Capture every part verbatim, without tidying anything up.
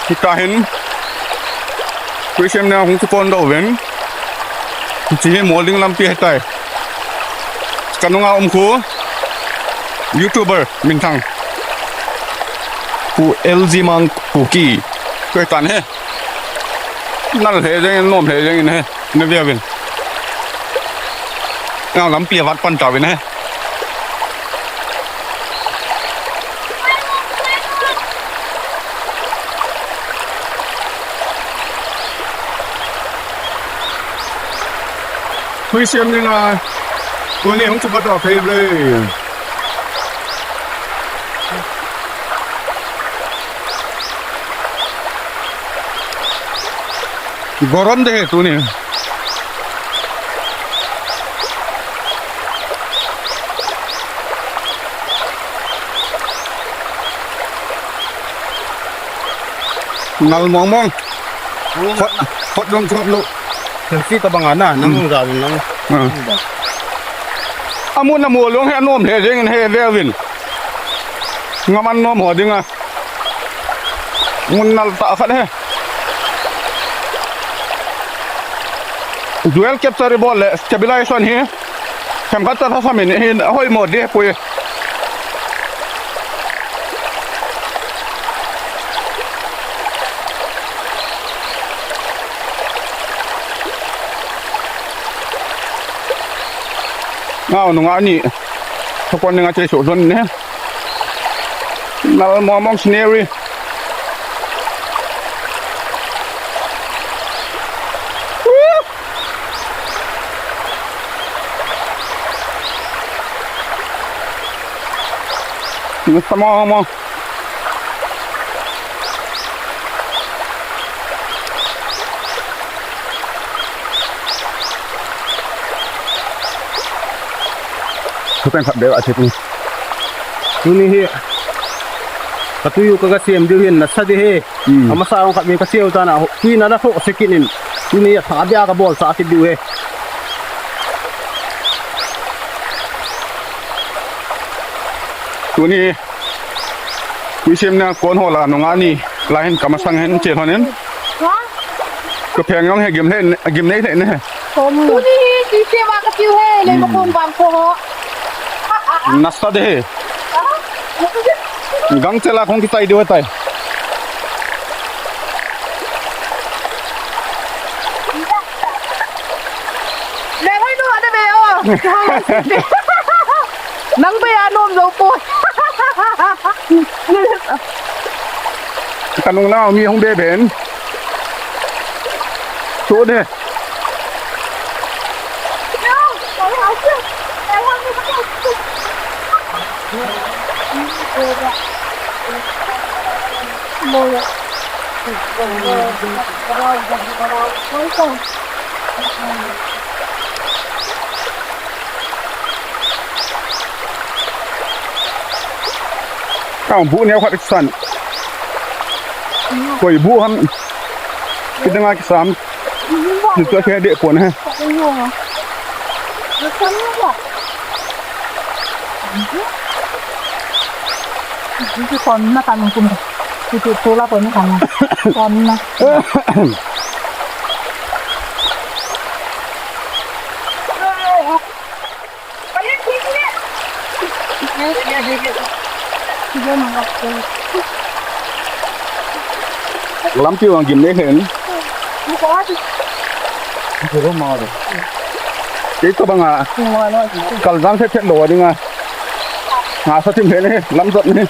Hitahin Christian na hung kipon doh uvin. Hiche hi Molding lampi ahitai. Kanunga um khu YouTuber minthang Pu L G Mang Kuki. Koi tan he. Nal he jeng in, nom he jeng in he. Na ve uvin. Nang lampi avat pan tauvin he. Hui siam ni na. Tuni hung chu ba ta fei le. Gorom de he tuni. Ngal mong mong. Hot, hot long, hot long. Selfie tabang ana, nang, hmm, jawin nang. Ah. Amun amu long he anom he jeng in he ve uvin. Ngam an nom ho dinga. Mun nal tah khat he. Dual capture bol le stabilization hi. Themkhat cha thasam in hin ahoimo deh poi. Ngau nunga ni. Thakon ni nga che so don ne. Nal mong mong scenery. Nasa mong mong. Khuteng khat deu a che pung. Tuni hi. Ka tuyu ka, ka sem diu hin nasa di he. Hmm. Amasa ong khat mi ka cheu tana ho. Tui na na tho se kit in. Tuni a tha bia ka bol sa kit diu he. Tuni. Kuisim na kon ho la nunga ni. La hin ka masang hin che lhon in. Ha? Ka pheng jong he gim le, gim nei le ne he. Tuni hi, ti se ma ka tiu he, le ma kon bang ko ho. Nasa de he. Gang chela khong ki tai de tai. Le hoi nu ade be o. Nang be anom jo po. Ka nung la mi hung be ben. Chu de. Kang bu neo khat san. Koi bu ham. Kidang a kisam. Ni tua khe de pon he. Ni kon na kan kum. Ni tu tu la pon kan. Kon na. Lampi vang gim nei hen. Kei to banga. Kal jang thet thet lou dinga. Nga sa thim hen he, lam jot ni.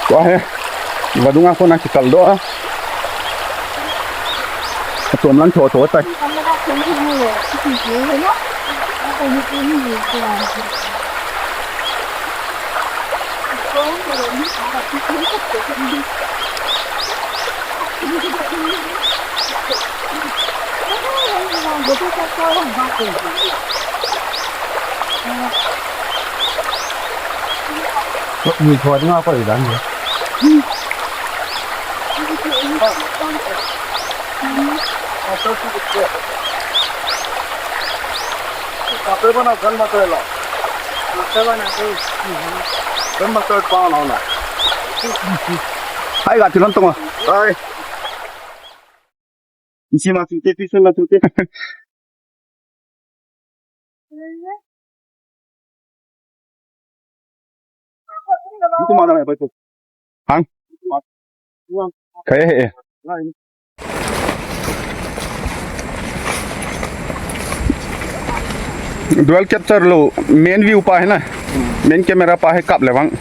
Tua he. Vadung a kona kikal doh a. Atom lang tho tho tai. Ni tho dinga ko idan ni. Ate bana kan matai la. Ate bana tu. Kan matai pa na na. Hai ga tilon tong. Hai. Isi ma tute, pisun ma tute. Itu mana ya, Pak? Hang? Kaya he. Dual capture lo, main view pa he na. Main camera pa he kap le vang.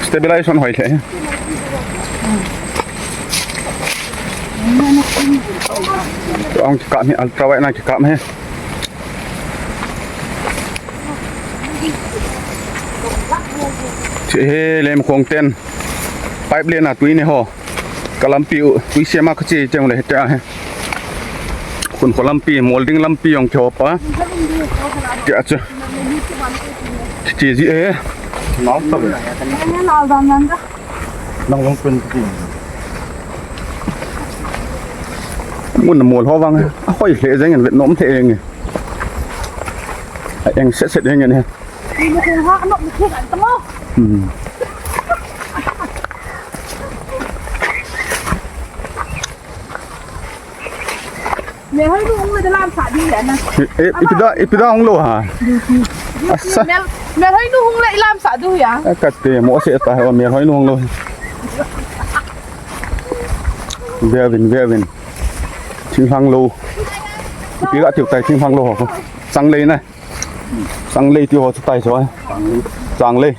Stabilization hoi the. Ong kikap hi, ultra wide na kikap hi. Che he, lem khong ten. Pipe le na tui ne ho. Ka lampi u, tui sema ka che cheng le ta he. Khun kho lampi, molding lampi ong kho pa. Kya chu. Che ji he. Nang ta be. Nang long pen ti. Mun mol ho vang. A hoi le jeng en vet nom the eng. A eng set set eng en he. Ni mo kong ha, ano, mo kong ha, tamo. Hmm. Me hoi nu hung le lam sa di ya na. Eh, eh, ipida, ipida hung lo ha. Asa. Me, me hoi nu hung le lam sa du ya. Eh, kate, mo se ta, me hoi nu hung lo. Vevin, vevin. Thinghang lo. Ipi ga tiu tai thinghang lo ho. Sang le na. Sang lei ti ho chu tai so. Sang lei.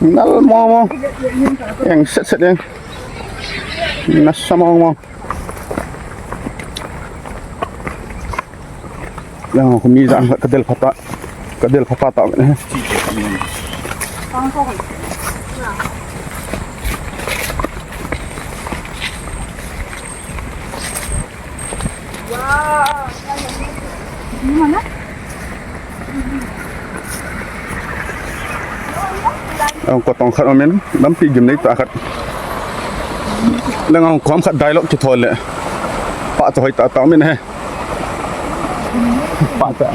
Nal mo mo. Eng set set eng. Nasa mo mo. Yang ko mi jang ka del phata. Ka del phata ta. Ang kotong khat amin, lampi gimnei ta khat. Lang ang kom khat dialogue kithol le. Pa to hoi ta ta amin he. Pa ta.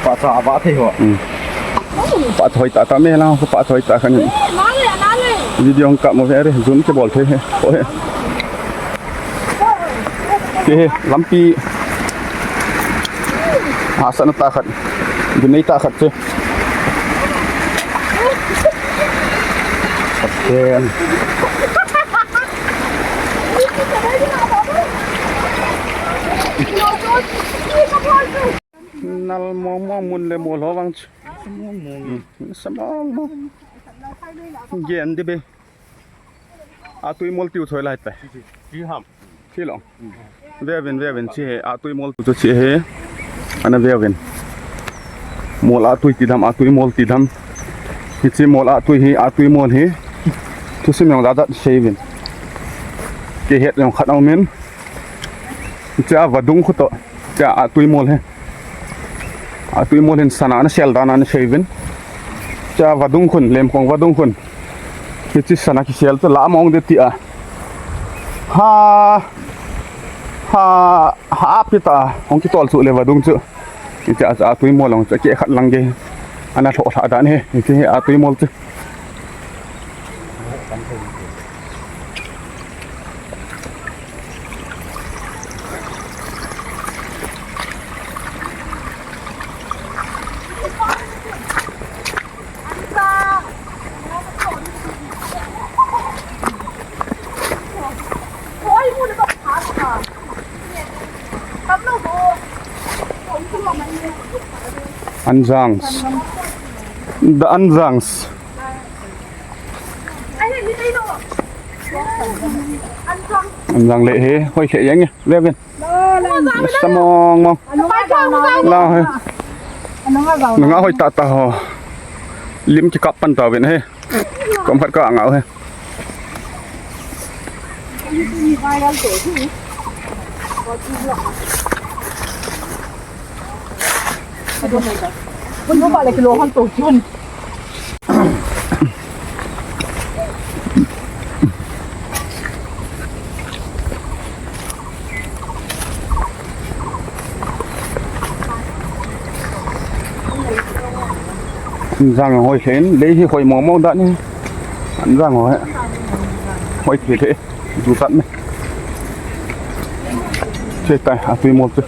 Pa ta ava thei ho. Hmm. Pa thoi ta ta me la, pa thoi ta khan. Video hung kap mo ve re, zoom kibol thei he. Ko he. Ke he, lampi. Asana ta khat. Gimnei ta khat chu. Pathen. Nal mo mo mun le mo lo vang chu. Hmm, sa mo mo. Gen de be. Atui mol tiu choi lai tai. Ti ham. Ti long. Vevin, vevin chi he, atui mol tu chi he. Ana vevin. Mol atui ti dam, atui mol ti dam. Hichi mol atui hi, atui mol hi. Thusim jong jat jat seivin. Kihet jong khat aumin. Cha vadung khu to. Cha atui mol hi. Atui mol hin sana ana sel dan ana seivin. Cha vadung khun, lemkong vadung khun. Hichi sana kisel chu la mong de ti a. Ha, ha, ha, pi ta, hong kitol chu le vadung chu. Hicha, cha, atui mol long chu, ke khat lang ge. Ana tho tha dan he, hichi atui mol chu. Anjangs. The Anjangs. Anjang le he, hoi khe yang e, le ben. Samong mong. La he. Nanga hoi ta ta ho. Lim kikap pan ta ven he. Kom khat ka ngau he. Anjang hoi khen, lei hi hoi mong mong dan hi. Anjang hoi. Hoi thei thei. Du tat me. Che tai, a tui mol che.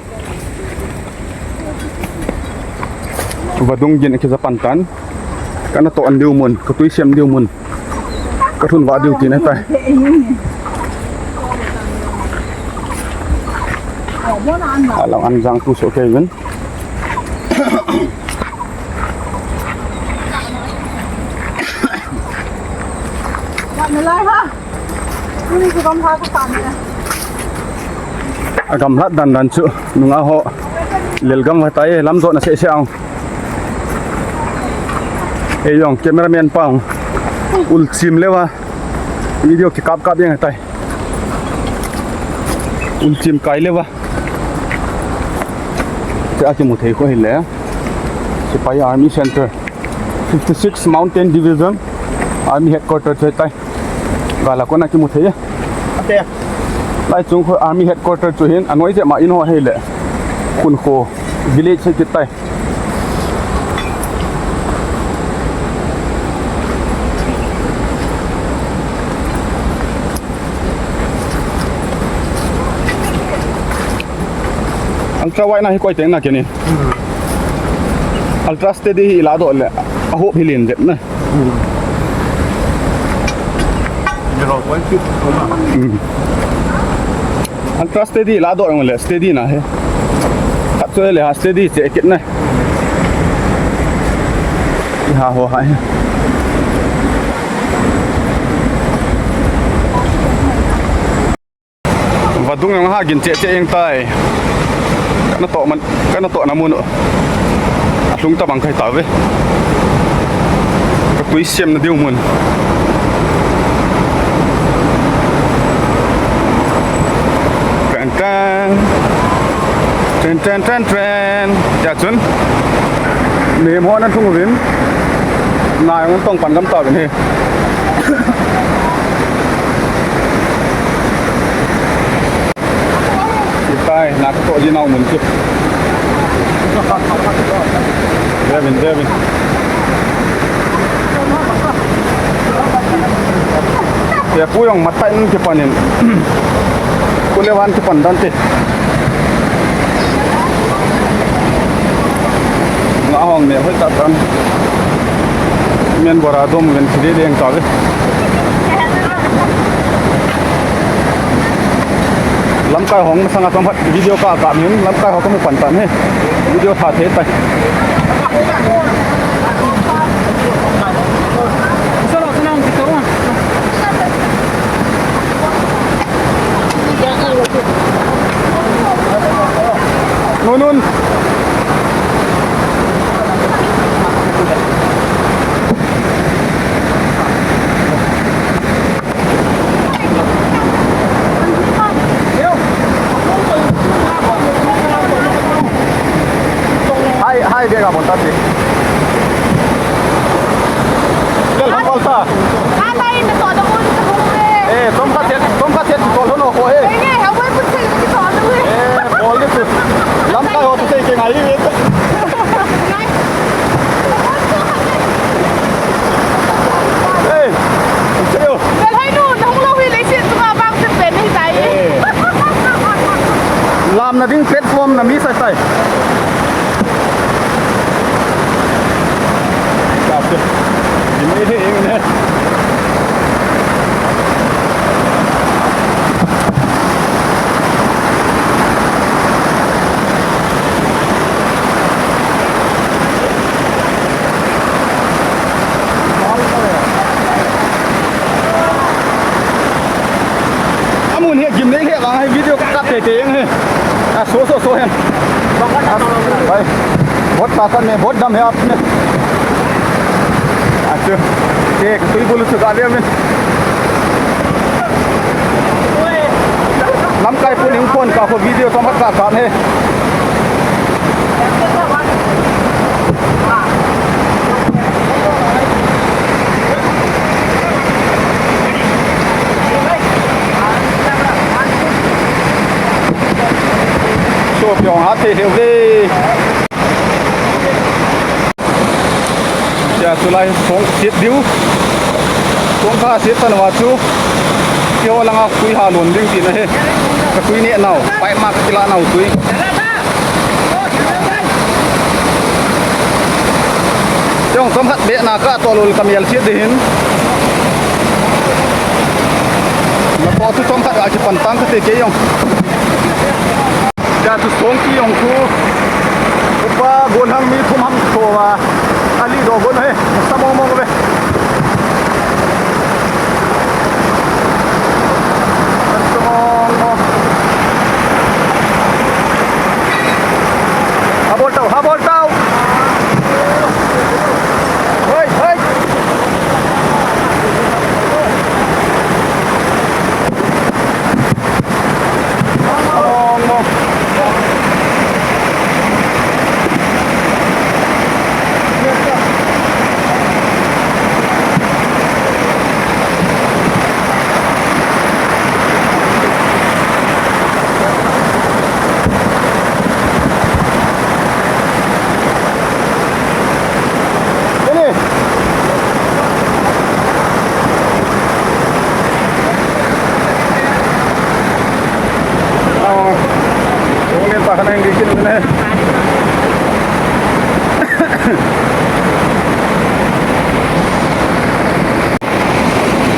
Vadung gin a kijapan tan. Kana toh an diu mun, ka tui siam diu mun. Ka thun va diu ti na tai. Alang Anjang tu so ke ven. Agamlat dan dan chu nunga ho lel gam va tai lam jo na se se ang. Ei jong cameraman pa ul chim le va video ki kap kap yang tai. Ul chim kai le va. Che a kimu thei kho hi le. Sepai Army Center. Fifty-six Mountain Division Army Headquarter chu tai. Gala kona kimu thei. Ate. Lai chung kho Army Headquarter chu hin anoi je ma in ho hei le. Kun kho village se kitai. Ultra wide na hi koi teng na keni. Ultra steady hi la do le. A hope hi lin dep na. Zero point six. Ultra steady la do le steady na he. Khat chu le ha steady che kit na. Ha ho ha. Vadung jong ha gin che che eng tai. Kana toh man, kana toh na mun. A lhung ta bang kai ta ve. Ka tui siam na diu mun. Tan tan. Tan tan tan tan. Ya chun. Mi mo na thung vin. Na jong tong pan gam ta vin he. Kitai, na ka toh ji nau mun chu. Devin, Devin. Ya pu jong matai nun kipan in. Ku le van kipan dan te. Nga hong ne hoi ta tan. Men bora dom ven thide deng ta ve. Lamkai hong masanga tong phat video ka ka min lamkai ho ka mu pan tan he. Video tha the tai. Nun, nun. Hai, hai, dia ka bon ta ti. Lel hong kol sa. Alai na to da mun ta hung le. Eh, tom ka chet, tom ka chet to lo no ko eh. Ei, ei, ha wai pun se ki to lo eh. Eh, bol ni tu. Lamkai ho tu se ke ngai ni. Ngai. Hey, che o. Lel hai nu, na hung lo hi le sin tu ma bang se pen ni tai. Eh. Lam na ding platform na mi sai sai. Amun hi gim nei le vang hi video ka kap te te ang hi. A so so so hen. Bhai. Bahut takat ne, bahut dam hai aap mein. Acha. Ek tui bulu chu ga le men. Lamkai pu ning kon ka ko video to mat ka ka ne. Cho pyong ha te heu ve. Tulai song set diu. Song kha set tan uva chu. Keiho langa tui halon ding tina ahi. Ka tui neh nau. Pipe ma ka kila nau tui. Jong chomkhat beh na ka tolul ka mel set ding ahin. Na to chu chomkhat a kipan tang kate kei jong. Tia chu song ki jong khu. Upa gon hang mi thum ham tho a. Ali do gon he. Sa mong mong ve. Sa mong mong. Ha bol tau, ha bol tau. Hoi, hoi.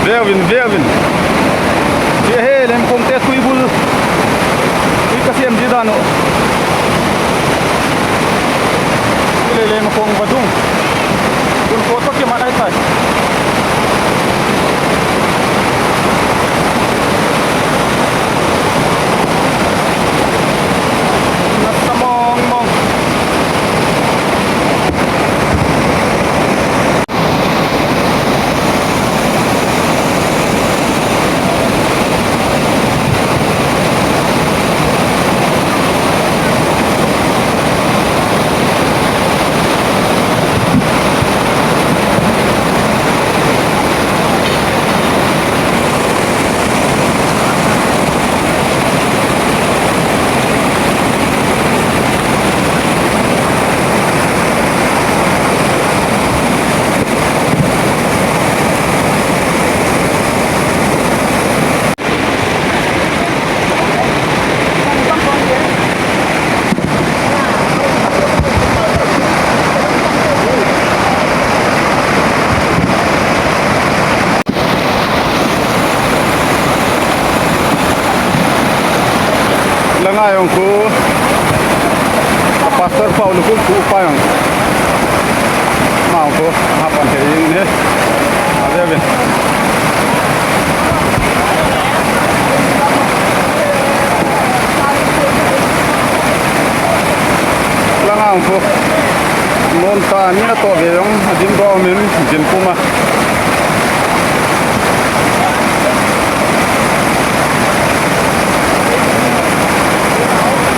Veuvin, veuvin. Hiche hi Leimakhong te tuibul. Tui kasem di dan u. Hiche Leimakhong vadung. Tun ko to kimat ahitai. Nasa mong mong. Langa jong khu, a pastor pa u lukul khu pa jong. Mau khu, ha pan he ing he. A ve ve. Langa jong khu. Non ta ni na to ve jong, a dim do min, jin puma.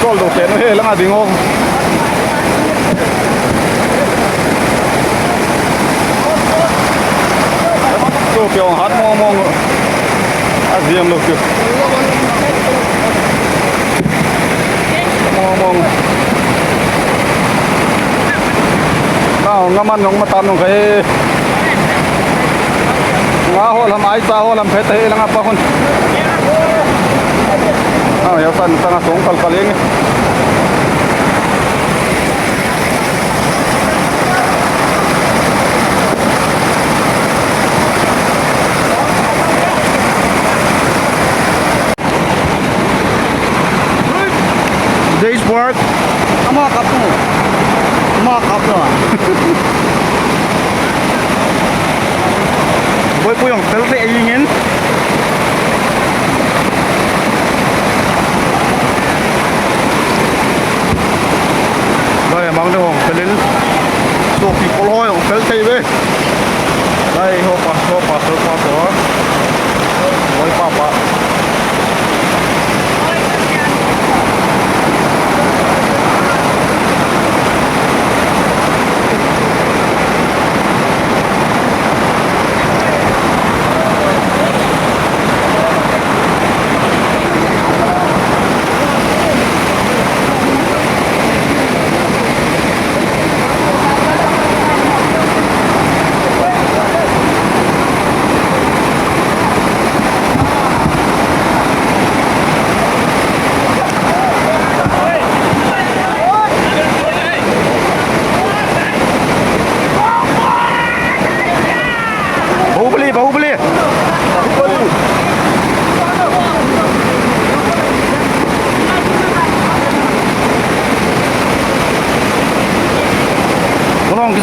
Kol do ken he langa ding o. To pe ong hat mong mong. A ziam lo ke. Mong mong. Nao, nga man nong matan nong kai. Nga ho lam ai cha ho lam phet he langa pa khun. Nao, ya san tanga song kal kal ing. Day's work. Ama kap tu. Ama kap tu. Boy pu jong fel fe ing in. Dai mang de hong fel in. Sopi kol ho jong fel thei ve. Lai ho pa, ho pa, ho pa, ho. Oi pa pa.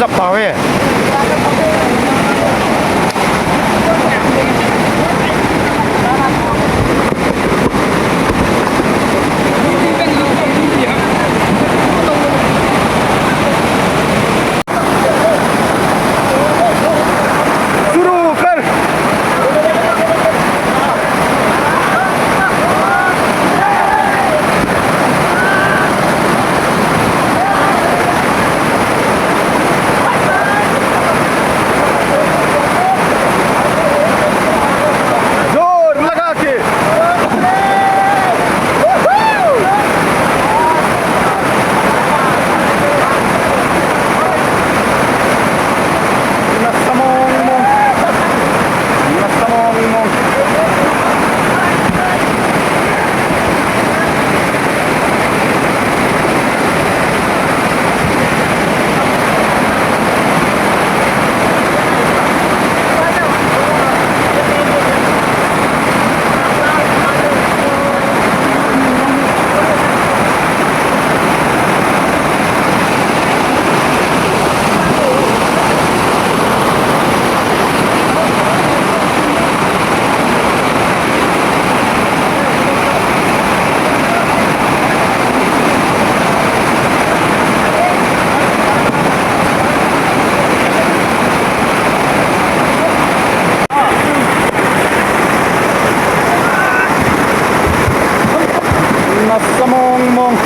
Tawe. शुरू कर। जोर लगा के। Nasa mong mong. Nasa mong mong. Nasa mong mong.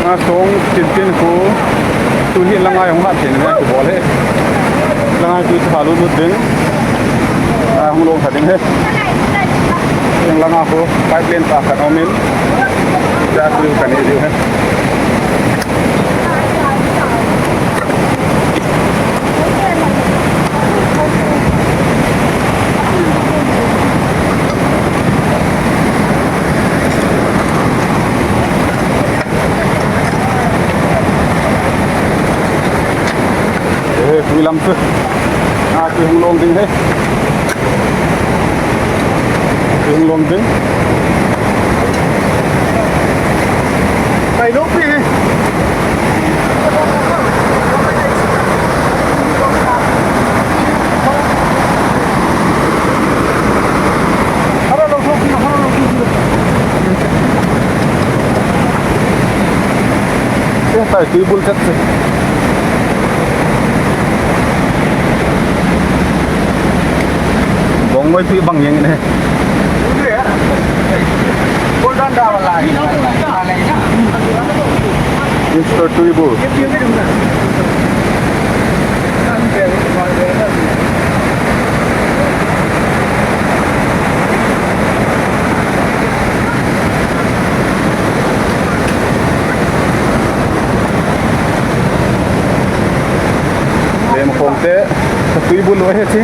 Nga song tin tin khu tu hi langai hung hat theina kibol e. Langai tu chu halut lut ding. A hung long tha ding e. Eng langa khu pipeline pa khat um in. Ja tu ka ne diu e. Eh, tui lam chu. Nga chu hung long ding e. Chu hung long ding. Kai lo pi. Eh, tai tui bul chat se. Bong wai tui bang yang ne. Mister Tuibu. Lem khong te, ka tui bul lo he chi.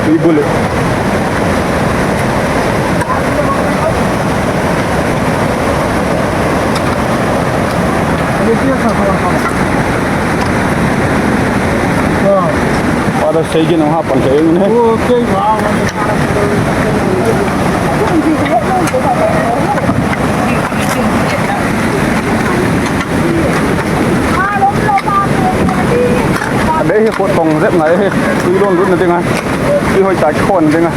Tui bul. Father Saigin ang hapon kayo yun eh. Okay, wow. Abe, Hi kho tong jep ngai hi. Tui lon lut na ding a. Tui hoi ta khon ding a.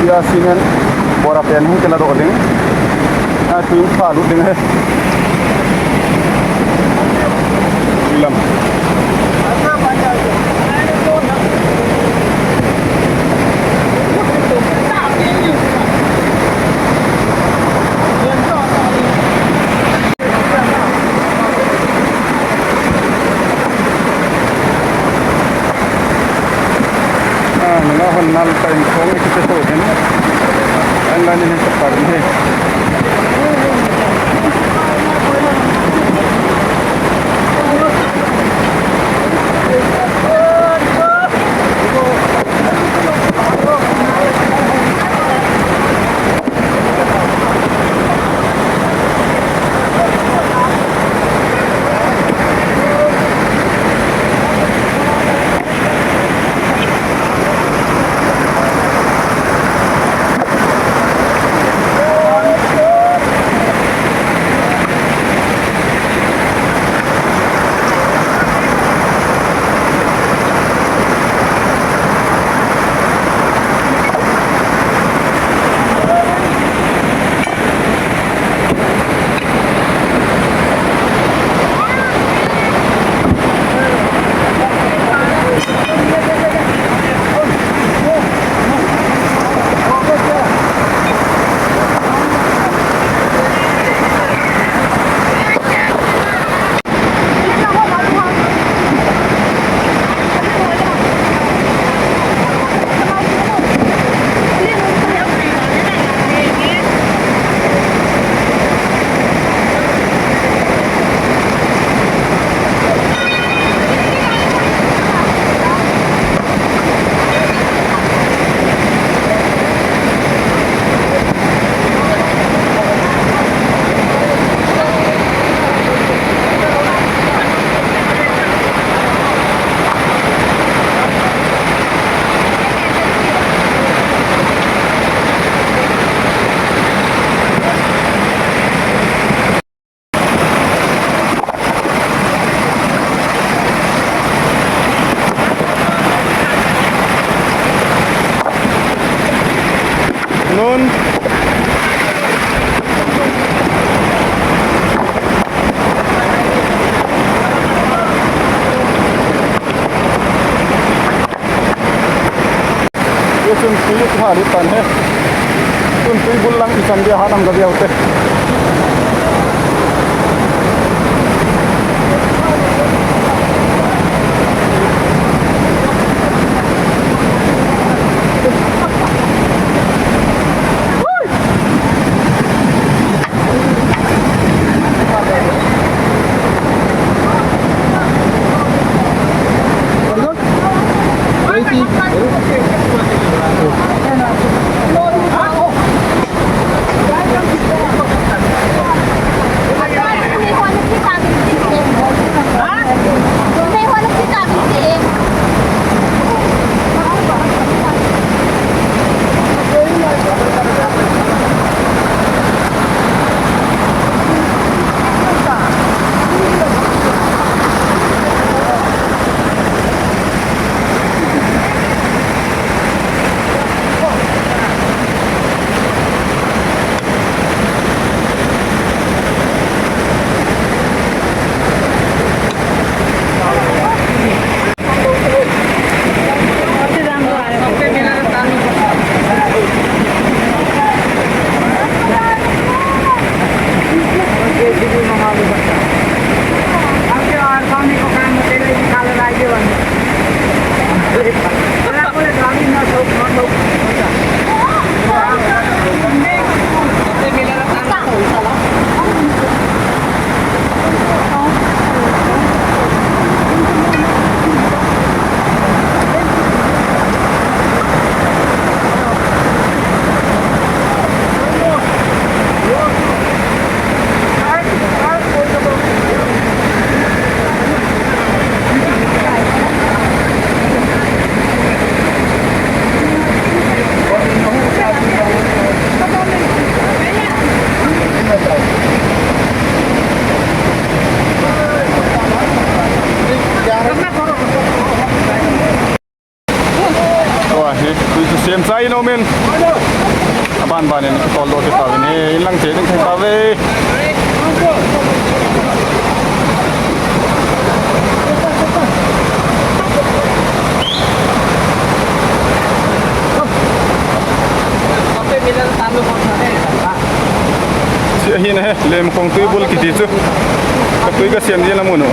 Tia cement bora pen hung kila doh ding. A, tui pha lut ding he. Lam. Ah, nunga hon nal ta in khong ikite ho hin. An la ni hin sa par ni. Nun. Ye chun tui chu ha lut tan he. Chun tui bul lang ichan dia ha nam ga viau te. Ai no men. Aban ban in kitol doh kit tauvin, inlang che ding thei tauve. Hiche hi ahi, Lemkhong tuibul kiti chu. Ka tui ka siam jin la mun u.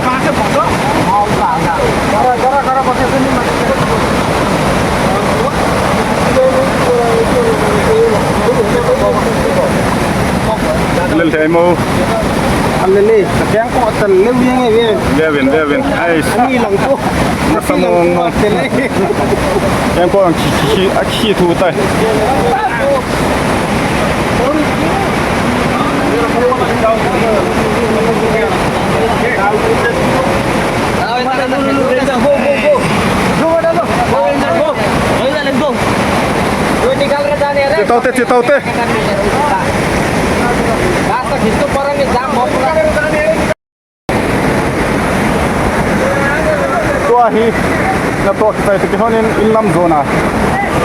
Lel thei mo. Alele, keng ko tan le wi nge wi. Ve vin, ve vin. Ai. Ani lang ko. Nasa mong mong. Keng ko ang khi, khi, a khi thu tai. Che tau te, che tau te. Tua hi natoh kisai te kihon in, inlam jona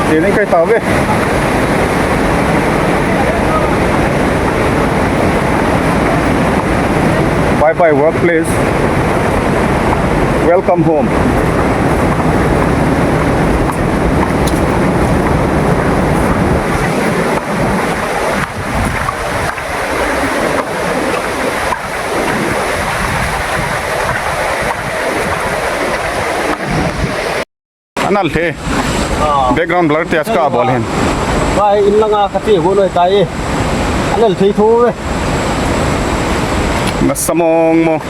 che ding kahi tauve. Bye bye workplace. Welcome home. Anal the. Ah. Background blur te aska bol hin. Bai, inlanga kati go noi tai. Anal thei tho ve. Nasa mong mong.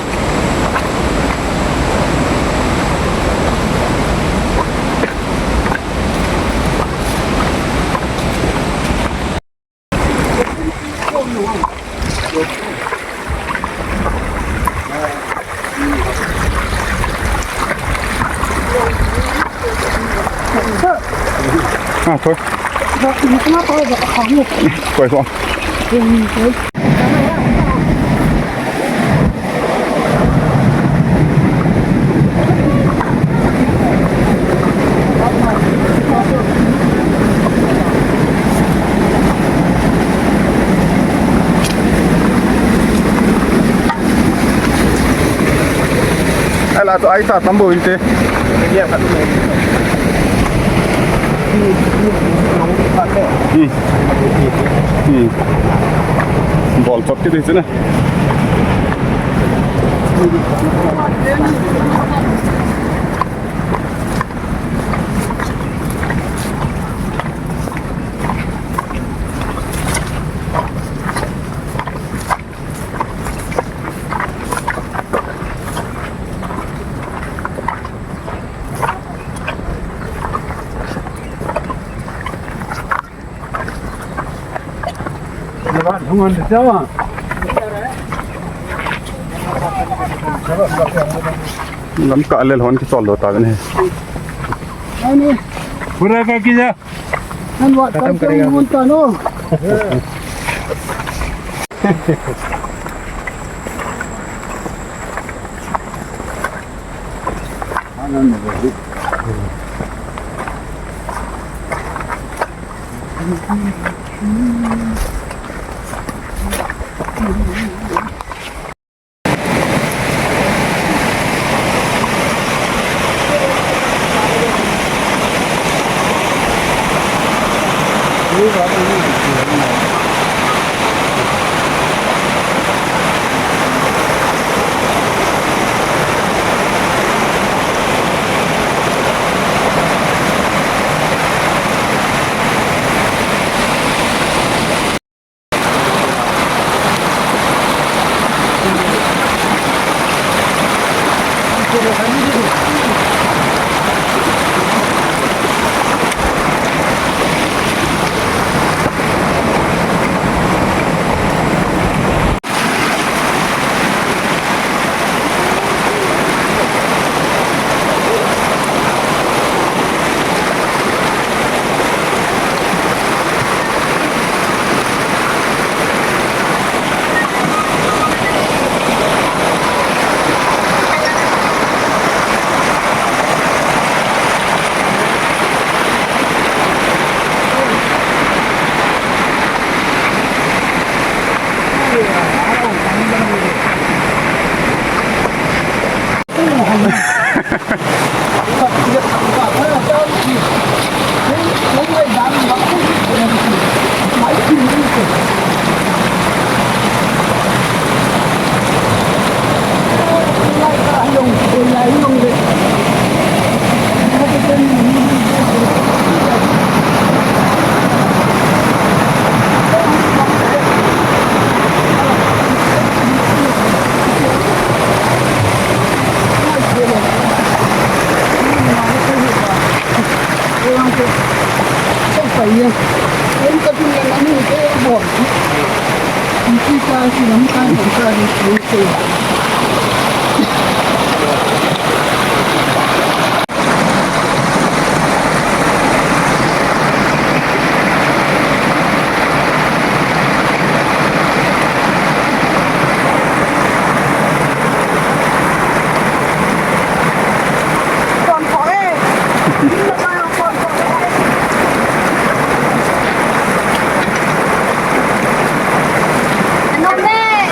Ah, thôi. Thôi thôi. Ai la, ai ta tambo inte. Hmm. Hmm. Bol chop kiti sina. Lamka lel hon kichol lo ta ne. Pura ka kija. Nan wa ta mun ta no.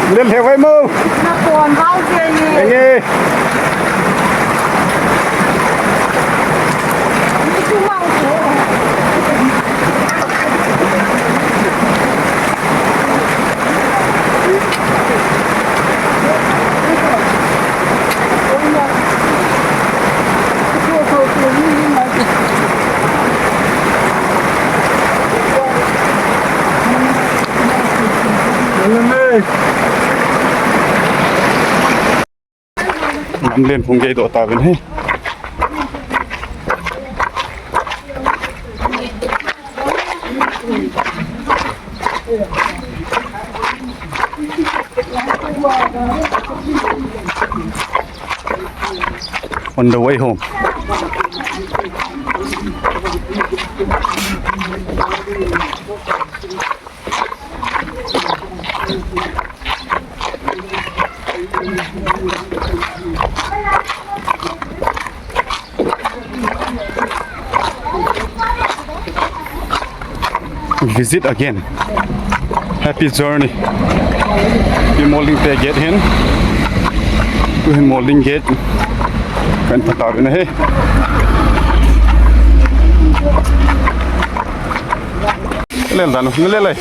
Lel he vai mo. Na kon hau je ni. Enge. Lamlen phung gei doh tauvin ahi. On the way home. Visit again. Happy journey. Pi Molding te gate hin. Tuhin Molding gate. Kan pha tauvin ahi. Lel dan, na lel ai.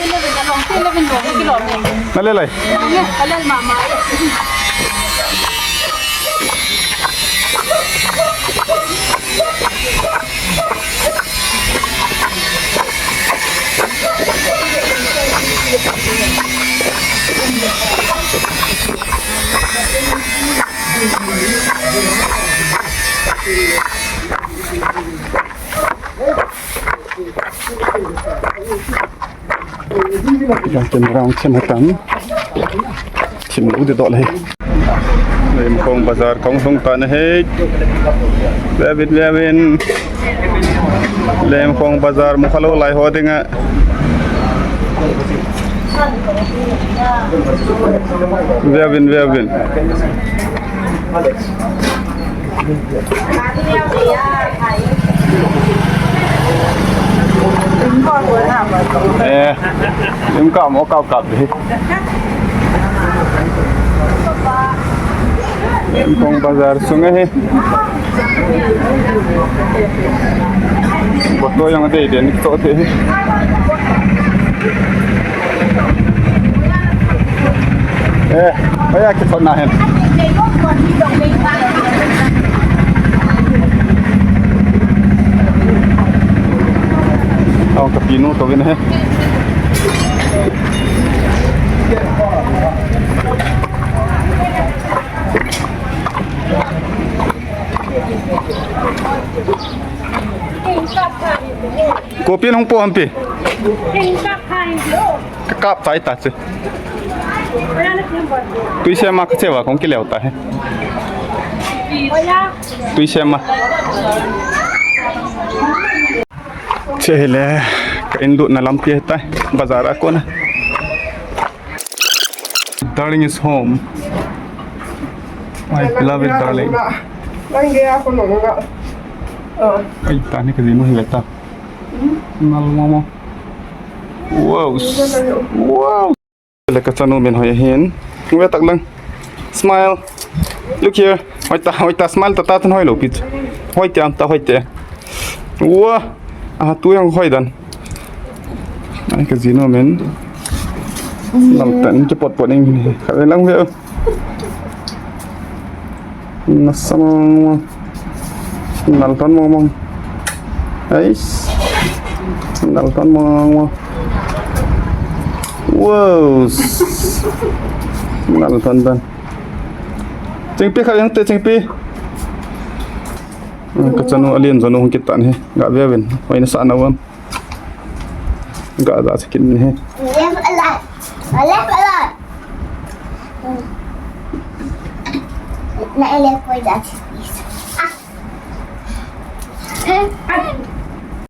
Na lel ai. Jang chen rong chen hatan. Chen u de dol he. Lemkhong bazar kong sung tan he. Vevin, vevin. Lemkhong bazar mu khalou lai ho dinga. Vevin, vevin. Eh, lim kap mo kap kap di. Lemkhong bazar sunga hi. Bottle jong adei dei ni to te. Eh, aya kithot na hen. Aw, kapinu to vin he. Kopi nung po hampi. Kap tai ta che. Tui se ma ka che wa kong ki leo ta he. Tui se ma. Che hele ka in lut na lampi he tai. Bazar a kona. Darling is home. My beloved darling. Ai, ta ni ka jinu hi le ta. Mal mo mo. Wow. Wow. Le ka chanu min hoi hin. Ve tak lang. Smile. Look here. Hoi ta, hoi ta, smile ta, ta tan hoi lo pit. Hoi te, am ta hoi te. Ua. Ah, tu yang hoi dan. Ai, ka jinu men. Nal tan ki pot pot ning. Ka lang ve. Nasa mong mong. Nal tan mong mong. Ais. Nal tan mong mong. Wow. Nal tan tan. Chingpi kha yang te chingpi. Ka chanu alien jonu hung kitan hi. Ga ve ven. Hoi na sa na wan. Ga da chicken hi. Left a lot. Left a lot. Na ele koi da chicken. Ah.